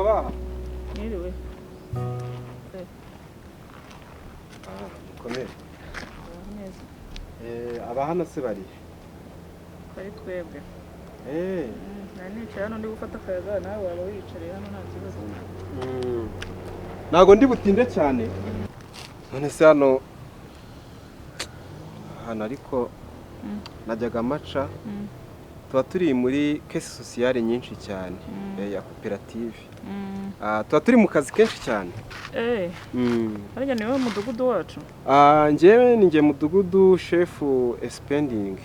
Mwiriwe baha. Mwiriwe. Ah, mukomere. Muraho neza. Aba hano se bari? Ko ari twebwe. Nari nicaye hano ndi gufata akayaga, nawe waba wiyicariye hano nta kibazo. Ntabwo ndi butinde cyane. None se hano hano ariko najyaga maca, tuba turi muri caisse sociale nyinshi cyane, ya koperative. Ah, tuba turi mu kazi kenshi cyane. Harya ni wowe mudugudu wacu? Ah, njyewe ni njye mudugudu, chef spending.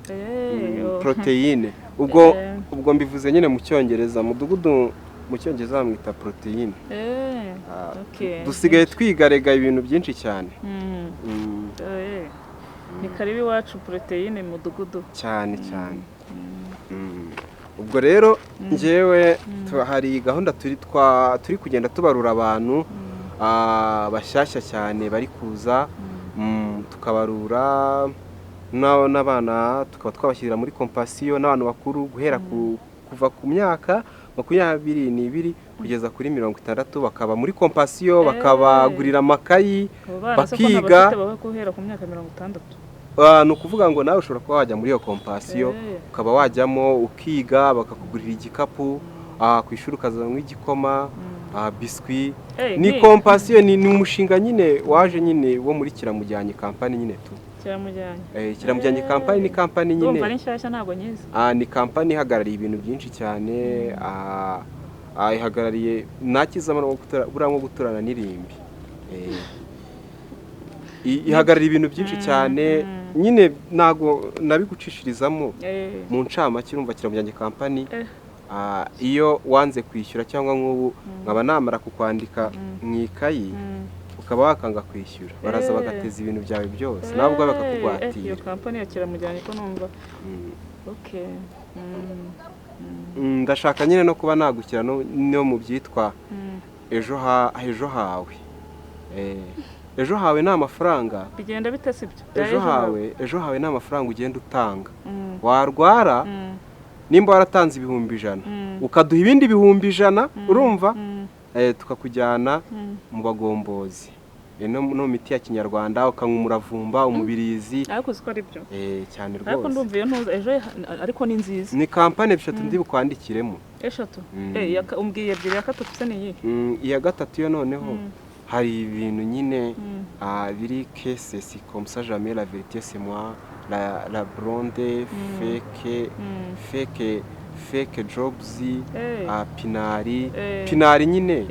Oh. Protéine ubwo. Ubwo mbivuze nyine mu Cyongereza, mudugudu mu Cyongereza bamwita protéine. Ah, dusigaye twigarega ibintu byinshi cyane. Ni karibu iwacu, Protéine mudugudu. Cyane cyane. Ubwo rero njyewe hari gahunda turi kugenda tubarura abantu bashyashya cyane bari kuza, tukabarura n'abana, tukaba twabashyirira muri Compassion, n'abantu bakuru guhera kuva ku myaka 22 kugeza kuri 60, bakaba muri Compassion, bakabagurira amakayi, Abo bana se ko bakiga. ntabafite baba guhera ku myaka 60? Ah, ni ukuvuga ngo nawe ushobora kuba wajya muri iyo Compassion, ukaba wajyamo ukiga, bakakugurira igikapu, ku ishuri ukazanywa igikoma, biscuit. Ni Compassion, ni umushinga nyine waje nyine wo muri Kiramujyanye Company nyine tu. Kiramujyanye. Kiramujyanye Company ni company Ndumva nyine. ari nshyashya, ntabwo nyizi. Ah, ni company ihagarariye ibintu byinshi cyane. Ihagarariye nakizamo no gutura, buriya nko guturana n'irimbi. Ihagarariye ibintu byinshi cyane nyine, ntago nabigucishirizamo mu ncamake. Urumva Kiramujyanye Company, iyo wanze kwishyura cyangwa nk'ubu nkaba namara kukwandika mu ikayi, ukaba wakanga kwishyura, baraza bagateza ibintu byawe byose, nawe ubwawe bakakugwatira. Iyo company ya Kiramujyanye ko numva. Okay. Ndashaka nyine no kuba nagushyira no mu byitwa Ejo Hawe. Ejo Hawe ni amafaranga. Bigenda bite se ibyo bya Ejo Hawe, Ejo Hawe ni amafaranga ugenda utanga. Warwara, nimba waratanze 100,000, ukaduha ibindi 100,000, urumva, tukakujyana mu bagombozi, no mu miti ya kinyarwanda, ukanywa umuravumba, umubirizi. Ariko uzi ko ari byo? Cyane Ariko rwose. ndumva iyo ntuza ejo ariko ni nziza. Ni company eshatu ndi bukwandikiremo. Eshatu? Umbwiye ebyiri, iya gatatu se ni iyihe? Iya gatatu yo noneho hari ibintu nyine biri caisse, si comme ça jamais la vérité, c'est moi la blonde fake, fake, fake jobs. Pinari. Pinari nyine.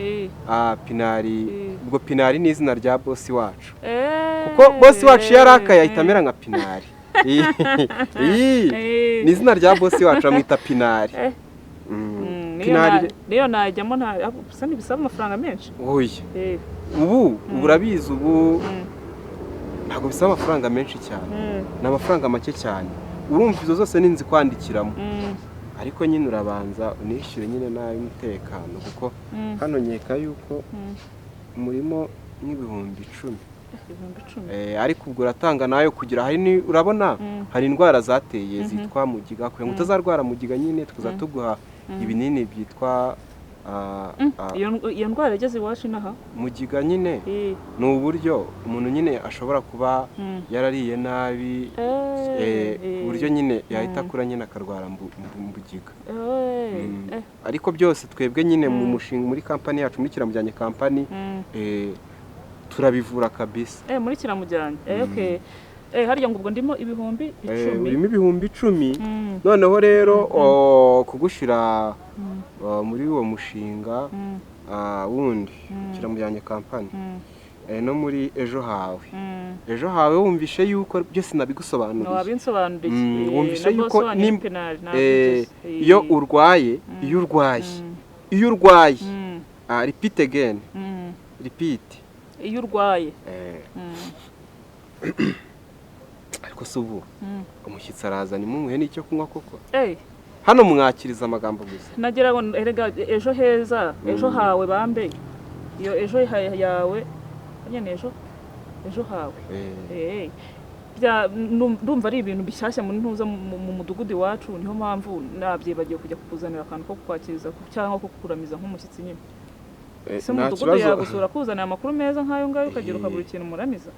Pinari. Ubwo Pinari ni izina rya bosi wacu, kuko bosi wacu yarakaye ahita amera nka Pinari. Ii, ni izina rya bosi wacu, bamwita Pinari. Niyo Pinari. Niyo najyamo nta gusa ntibisaba amafaranga menshi? Oya. Ubu urabizi, ubu ntabwo bisaba amafaranga menshi cyane. Ni amafaranga make cyane. Urumva izo zose ni kwandikiramo, ariko nyine urabanza unishyure nyine n'ay'umutekano, kuko hano nkeka yuko murimo nk'10,000. 10,000? Ariko ubwo uratanga nayo kugira hari urabona hari indwara zateye zitwa mugiga. Kugira ngo utazarwara mugiga nyine, tukaza tuguha ibinini byitwa Iyo ndwara igeze iwacu inaha? Mugiga nyine ni uburyo umuntu nyine ashobora kuba yarariye nabi, ku buryo nyine yahita akura nyine akarwara mbugiga. Ariko byose twebwe nyine mu mushinga, muri company yacu, muri Kiramujyanye Company, turabivura kabisa. Muri Kiramujyanye. Okay. Harya ngo ubwo ndimo ibihumbi icumi? Urimo 10,000. Noneho rero kugushira muri uwo mushinga wundi Kiramujyanye Company, no muri Ejo Hawe. Ejo Hawe wumvishe yuko byose nabigusobanuriye. Wabinsobanuriye. Wumvishe Na boss yuko wanyu Pinari, nabyumvise. Iyo urwaye, iyo urwaye, iyo urwaye, repeat again. Repeat. Iyo urwaye. Ariko si ubu umushyitsi araza nimumuhe n'icyo kunywa koko? Hano mwakiriza amagambo gusa. Nagira ngo erega ejo heza, ejo hawe bambe, iyo ejo yawe nyine, ejo hawe. Ndumva ari ibintu bishyashya muri ntuza mu mudugudu iwacu, niyo mpamvu nabyibagiwe kujya kukuzanira akantu ko kukwakiriza cyangwa ko kukuramiza nk'umushyitsi nyine. Ese Nta umudugudu kibazo. yagusura kuzanira amakuru meza nk'ayo ngayo, ukagira ukabura ikintu umuramiza?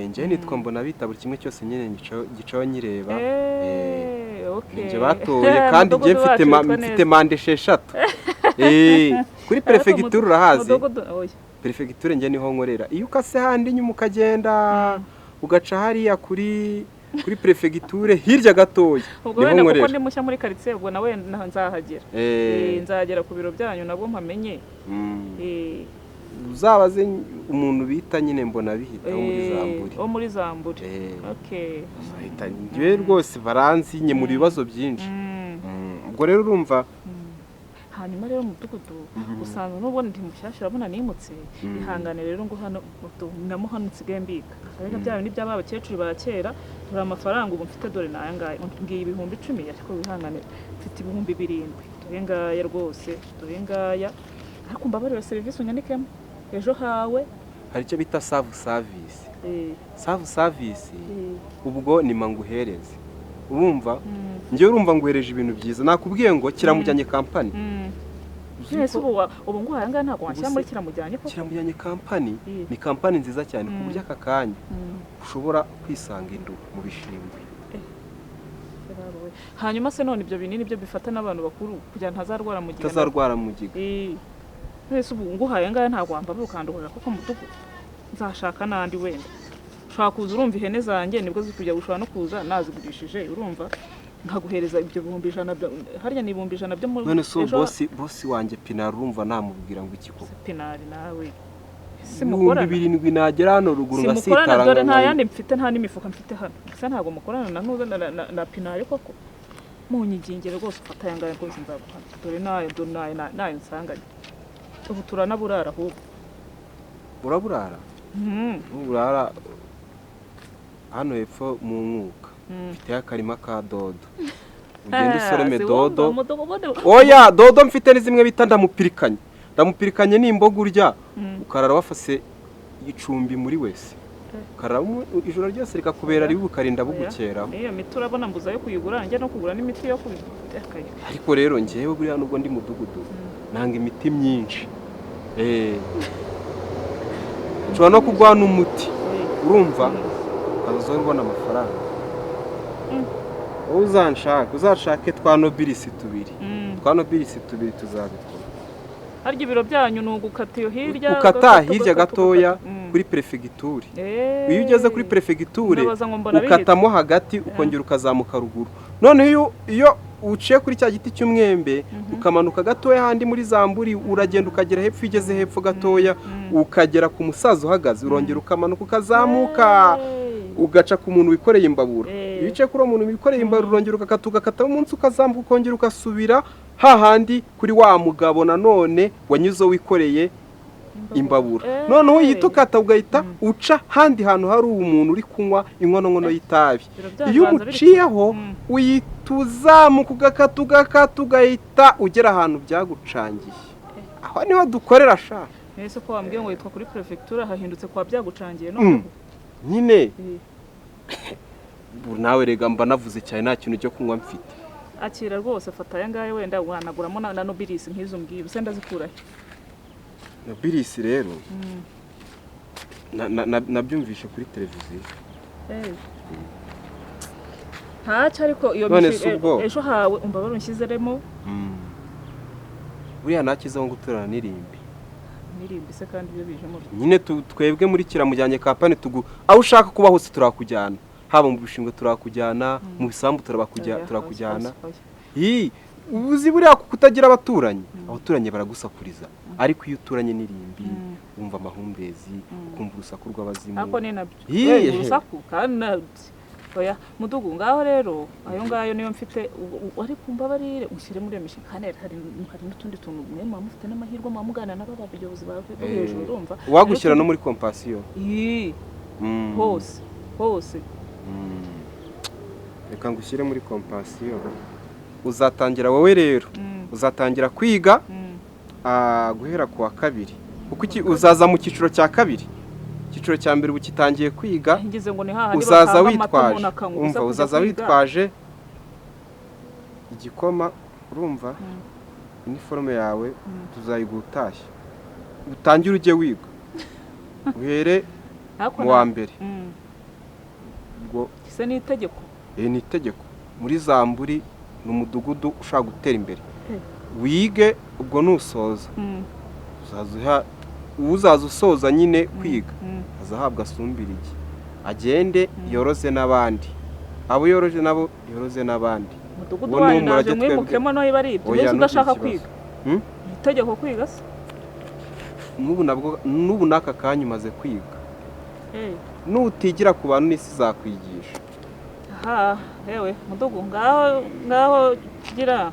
Njyewe nitwa mbona bita buri kimwe cyose nyine gicaho nyireba. Okay. Ninjye batoye kandi njye Umudugudu mfite wacu witwa mfite neza. manda 6. Kuri Ariko perefegitura urahazi? Mudugudu, oya. Perefegitura njye niho nkorera. Iyo ukase handi inyuma ukagenda ugaca hariya kuri perefegiture hirya gatoya, Ubwo niho wenda kuko nkorera. ndi mushya muri karitsiye, ubwo nawe nzahagera. Nzagera ku biro byanyu nabwo mpamenye. Uzabaze umuntu bita nyine mbona bihita wo muri Zamburi. Wo muri Zamburi. Okay. Uzahita njyewe rwose baranzi nyemura ibibazo byinshi. Ubwo rero urumva. Hanyuma rero umudugudu usanga n'ubwo ndi mushyashya, urabona nimutse. Ihangane rero ngo hano namo hano nsigaye mbika ariko bya bindi by'aba bakecuru ba kera. Dore amafaranga ubu mfite, dore ni aya ngaya, ngiye 10,000, ariko wihangane mfite 7,000. Dore ngaya rwose, dore ngaya, ariko mbabarira serivisi unyandikemo ejo hawe. Hari icyo bita self service. Self service, ubwo ni manguhereze, urumva? Njyewe urumva nguhereje ibintu byiza, nakubwiye ngo Kiramujyanye Company. Ese ubu ngo aya ngaya ntabwo washyira muri Kiramujyanye koko? Kiramujyanye Company ni company nziza cyane, ku buryo aka kanya ushobora kwisanga indu mu bishingwe. Hanyuma se none ibyo binini byo bifata n'abantu bakuru kugira ngo ntazarwara mu gihe? Utazarwara mugiga. Ese ubu nguhaye ngaya ntabwo wambara ukandurira koko mudugu? Nzashaka n'andi, wenda ushobora kuza, urumva ihene zanjye nibwo ziri kujya, ushobora no kuza nazigurishije, urumva nkaguhereza ibyo 100,000 harya ni 100,000 byo muri None se uwo ejo. Bosi wanjye Pinari, urumva namubwira ngo iki koko? Pinari nawe si ibihumbi mukorana? birindwi nagera hano ruguru Si mukorana? ngasitara. Dore nta yandi mfite, nta n'imifuka mfite hano. Ese ntabwo mukorana na ntuza na Pinari koko? Munyigingire rwose, ufata aya ngaya rwose, nzaguhana. Dore nayo, dore nayo, nayo nsanganye ubu, turanaburara ahubwo. Uraburara? Nuburara hano hepfo mu Nkuka mfiteyo akarima ka dodo, ugende usorome Si wumva, dodo. Umudugudu. Oya, dodo mfite ni zimwe bita ndamupirikanye. Ndamupirikanye ni imboga urya ukarara wafase icumbi muri wese, ukarara ijoro ryose rikakubera ribi, bukarinda bugukeraho. N'iyo miti urabona mbuza yo kuyigura, njya no kugura n'imiti yo kubiteka. Ariko rero njyewe buriya nubwo ndi mudugudu nanga imiti myinshi. Nshobora no kuguha n'umuti, urumva, ukaza ubona amafaranga. Wowe uzanshake, uzashake twa nobilisi tubiri, twa nobilisi tubiri tuzabikora. Harya ibiro byanyu ni ugukata iyo hirya? Ukata ugakata, hirya ugakata, gatoya ugakata. Kuri perefegiture. Iyo ugeze kuri perefegiture, Ndabaza ngo mbona bihita. ukatamo hagati, ukongera ukazamuka ruguru. Noneho iyo uciye kuri cya giti cy'umwembe, ukamanuka gatoya handi muri Zamburi, uragenda ukagera hepfo. Iyo ugeze hepfo gatoya, ukagera ku musaza uhagaze, urongera ukamanuka ukazamuka, ugaca ku muntu wikoreye imbabura. Iyo uciye kuri uwo muntu wikoreye imbabura, urongera ugakata, ugakata umunsi, ukazamuka, ukongera ugasubira hahandi kuri wa mugabo nanone wanyuze wikoreye imbabura. Noneho uhita ukata, ugahita uca handi hantu hari umuntu uri kunywa inkono y'itabi. Ibiro byanyu Iyo banza biri umuciyeho, uhita uzamuka, ugakata, ugakata, ugahita ugera ahantu byagucangiye. Aho niho dukorera sha. Ese ko wambwiye ngo yitwa kuri prefecture, hahindutse kwa byagucangiye none? Nyine ubu nawe rega mba navuze cyane, nta kintu cyo kunywa mfite. Akira rwose, fata aya ngaya, wenda wanaguramo na nobilisi nk'izo mbwiye. Ubuse ndazikura he? Nobilisi rero nabyumvishe kuri televiziyo. Ntacyo, ariko iyo None se ubwo? Ejo hawe umbabare unshyizeremo. Buriya ntakizaho guturana n'irimbi. Nirimbi se kandi ibyo bijemo bite? Nyine twebwe muri Kiramujyanye Company tugu aho ushaka kuba hose turakujyana, haba mu bishingwe turakujyana, mu bisambu Oya, turakujyana. oya, oya. Hi, uzi buriya kutagira abaturanyi, abaturanyi baragusakuriza, ariko iyo uturanye n'irimbi wumva amahumbezi, ukumva urusaku rw'abazimu. Ariko ni nabyo. Hi. Urusaku kandi nabyo, oya mudugu. Ngaho rero ayo ngayo niyo mfite ariko umbabarire ushyire muri iyo mishinga. Kandi hari n'utundi tuntu mwe muba mufite n'amahirwe, muba muganira n'aba bayobozi bo hejuru, urumva. Wagushyira no muri Compassion. Ii, hose hose. Reka ngushyire muri Compassion. Uzatangira wowe rero, uzatangira kwiga guhera ku wa kabiri, kuko uzaza mu cyiciro cya kabiri. Icyiciro cya mbere ubu kitangiye kwiga. Ngize ngo ni hahandi Uzaza batanga amata witwaje, umuntu akanywa, umva, uza kujya uzaza kwiga. witwaje igikoma, urumva? Iniforume yawe tuzayiguha utashye, utangire ujye wiga uhere Ariko mu wa mbere. Ubwo Ese ni itegeko? Ni itegeko muri Zamburi, ni umudugudu ushaka gutera imbere. Eh. Wige, ubwo nusoza uzaza uzaza usoza nyine kwiga azahabwa asumbirigi, agende yoroze n'abandi, abo yoroje nabo yoroze n'abandi. Umudugudu Uwo ni wanyu umurage ndaje twebwe. mwimukemo no iba ari ibyo. Oya, Mbese ntugire udashaka ikibazo. kwiga? Hmm? Ni itegeko kwiga se? N'ubu nabwo, n'ubu n'aka kanya umaze kwiga. Eh. Nutigira ku bantu, n'isi izakwigisha. Aha, yewe mudugu, ngaho ngaho gira,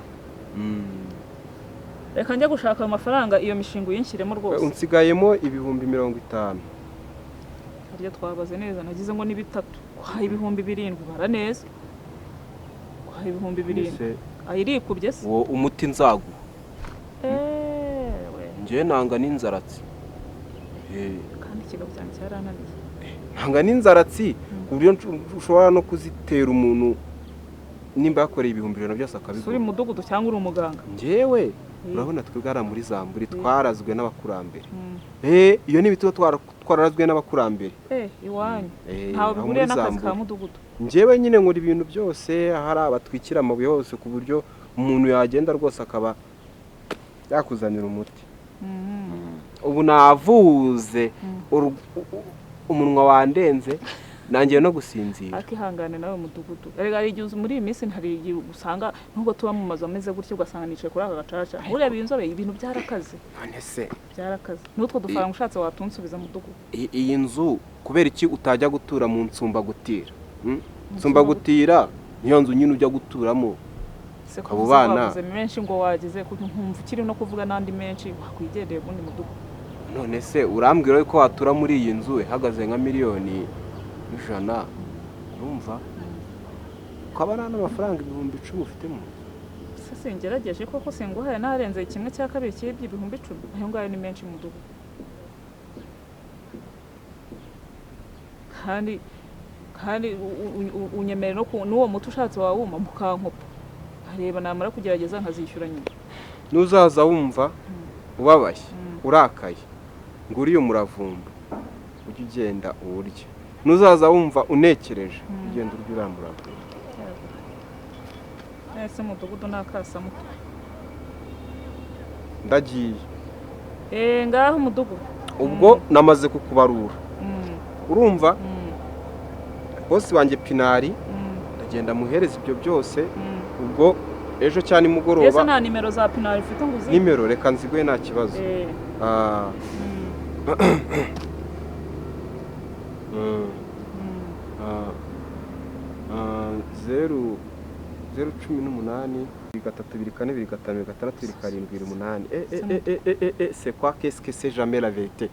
reka njye gushaka ayo mafaranga, iyo mishinga uyinshyiremo rwose. Unsigayemo 50,000. Harya twabaze neza? Nagize ngo ni bitatu. Kwa 7,000, bara neza, kwa 7,000. Ese Ayirikubye se? Uwo umuti nzaguha. Ewe. Njyewe nanga n'inzaratsi. Kandi ikigabo cyanjye cyarananiye. Nanga n'inzaratsi ku buryo ushobora no kuzitera umuntu nimba yakoreye 100,000 byose Si uri akabigura. mudugudu cyangwa uri umuganga? Njyewe urabona twebwe hariya muri Zamburi twarazwe n'abakurambere. Mm. Iyo ni ibiti twararazwe n'abakurambere. Iwanyu Eh, ntawe aho bihuriye muri n'akazi ka Zamburi. mudugudu? Njyewe nyine nkora ibintu byose, hari abatwikira amabuye hose, ku buryo umuntu yagenda rwose akaba yakuzanira umuti. Ubu navuze, umunwa wandenze, nangiye no gusinzira. Akihangane nawe mudugudu. Erega hari igihe muri iyi minsi, hari igihe usanga nubwo tuba mu mazu ameze gutyo, ugasanga nicaye kuri aka gacaca, ureba iyi nzobe, ibintu byarakaze. None se Byarakaze. N'utwo dufaranga ushatse watunsubiza, mudugudu. Iyi nzu, kubera iki utajya gutura mu Nsumbagutira? Hmm? Nsumbagutira niyo nzu nyine ujya guturamo. Se Abo kuvuze bana. wavuze menshi ngo wagize nkumva ukiri no kuvuga n'andi menshi, wakwigendeye ubundi, mudugudu. None se urambwira ko watura muri iyi nzu ihagaze nka 100,000,000, urumva, ukaba nta n'amafaranga 10,000 ufite mu nzu? Se singerageje koko, singuhaye narenze kimwe cya kabiri cy'ibyo 10,000? Ayo ngayo ni menshi, mudugudu. Kandi unyemere no n'uwo muti ushatse wawuma mukankopa, nkareba namara kugerageza nkazishyura nyuma. Nuzaza wumva ubabaye, urakaye, ngo uriye umuravumba, ujye ugenda uwurye. Nuzaza wumva unekereje, ugenda urya uriya muravumba. Ese mudugudu ni akasamutwe? Ndagiye. Eh, ngaho mudugudu. Ubwo namaze kukubarura, urumva? Bosi wanjye Pinari, ndagenda muhereza ibyo byose. Ubwo ejo cyane Ese nimugoroba. nta nimero za Pinari ufite ngo uzi? Nimero reka nziguhe, nta kibazo. Eh. Ah, Ah, 0 0 18 3 2 4 2 5 2 6 2 7 2 8. Eh eh eh eh eh eh eh, c'est quoi? Qu'est-ce que c'est? Jamais la vérité.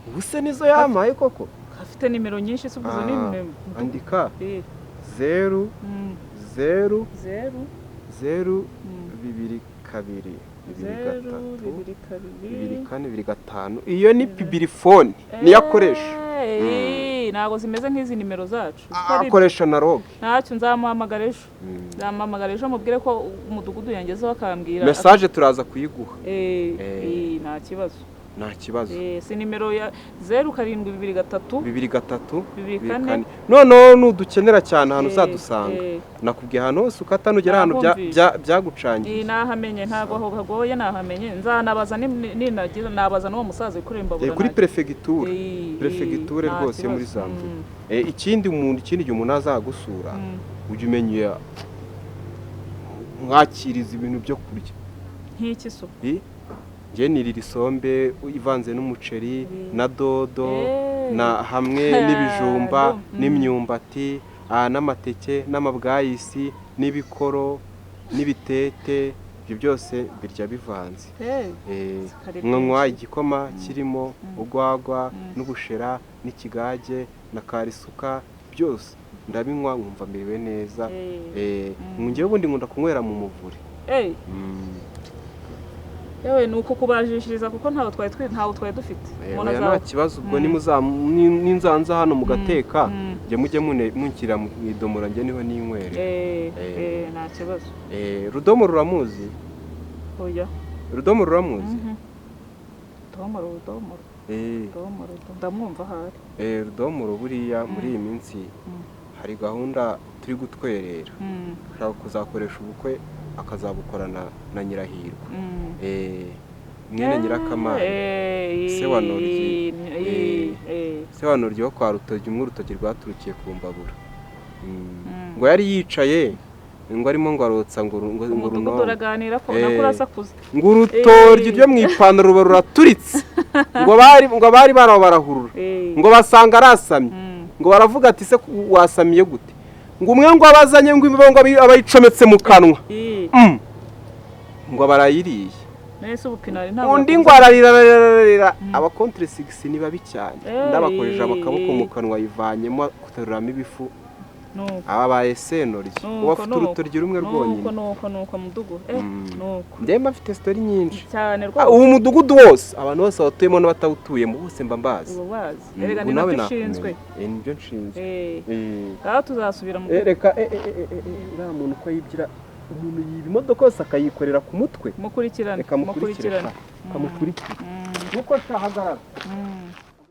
Ubu se nizo yampaye koko? Afite nimero nyinshi se ubwo izo Ah, ni nimero? Andika. Eh. 0 0 0 0 2 2 2 0 3 2 2 2 4 2 5. Iyo ni pibirifone, niyo akoresha. Ntabwo zimeze nk'izi nimero zacu. Uko ari- Akoresha analogue. Ntacyo, nzamuhamagara ejo. Nzamuhamagara ejo mubwire ko umudugudu yangezeho akambwira. Message turaza kuyiguha. Eh, Eh. nta kibazo. Nta kibazo. Si nimero ya 0 7 2 3 2 3 2 2 4. 4. Noneho nudukenera cyane ahantu Eh, uzadusanga. eh. Nakubwiye ahantu hose ukata nugera ahantu Nahumvise. byagucangiye. Nahamenye, ntabwo aho hagoye, nahamenye. Nzanabaza ninagira nabaza n'uwo musaza wikoreye imbabura. Kuri Nanjye. perefegitura. Eh, Perefegiture nta rwose yo muri kibazo. Zambia. Ikindi umuntu, ikindi gihe umuntu azagusura, ujye umenya mwakiriza ibintu byo kurya. Nk'iki so? Njye nirira isombe ivanze n'umuceri na dodo na hamwe n'ibijumba n'imyumbati, n'amateke n'amabwayisi n'ibikoro n'ibitete, ibyo byose birya bivanze. Kare Nkanywa kenshi. igikoma kirimo urwagwa n'ubushera n'ikigage na karisuka, byose ndabinywa nkumva merewe neza. Eh. Njyewe ubundi nkunda kunywera mu muvure. Yewe, ni uko kubajishiriza kuko ntawo twari dufite. Umuntu Oya, nta kibazo. Ubwo ninzanza hano mugateka, njye mujye munshyira mu idomora, njye niho ninywere. Eh, nta kibazo. Rudomo ruramuzi? Oya. Rudomo ruramuzi? Mhm. Rudomoro, Rudomoro? Rudomoro, ndamwumva ahari. Rudomoro buriya muri iyi minsi hari gahunda turi gutwerera, ashaka kuzakoresha ubukwe, akazabukorana na Nyirahirwa, mwene Nyirakamana, se wa Noryi. Se wa Noryi wo kwa Rutogi umwe, urutoki rwaturukiye ku mbabura. Ngo yari yicaye, ngo arimo ngo arotsa ngo Umudugudu runonko. Uraganira ko nako urasakuza. Ngo urutoryi ryo mu ipantaro ruba ruraturitse, ngo bari baraho barahurura, ngo basanga arasamye. Ngo baravuga ati: "Se wasamiye gute?" Ngo umwe ngo abazanye ngo imbeho, ngo abayicometse mu kanwa. Ngo barayiriye. Nese ubupinari ntabwo Undi ngo ararira, ararira, ararira. Abakontre sigisi ni babi cyane. Ndabakojeje akaboko mu kanwa, yivanyemo guteruramo ibifu. Nuko. Aba baye senoryi ubu afite urutoryi rumwe rwonyine. Nuko mudugu, nuko. Njyewe mba mfite story nyinshi. Cyane Ah, rwose. ubu mudugudu wose, abantu bose bawutuyemo n'abatawutuyemo bose mba mbazi. Uba bazi. Erega Ubu ni nawe nabyo ushinzwe. nakumenya. Nibyo nshinzwe. Ngaho tuzasubira mu Reka, uriya muntu uko yibyira, umuntu yiba imodoka yose akayikorera ku mutwe. Mukurikirane. Reka mukurikire. Mukurikirane. Kamukurikire nuko shahagarara.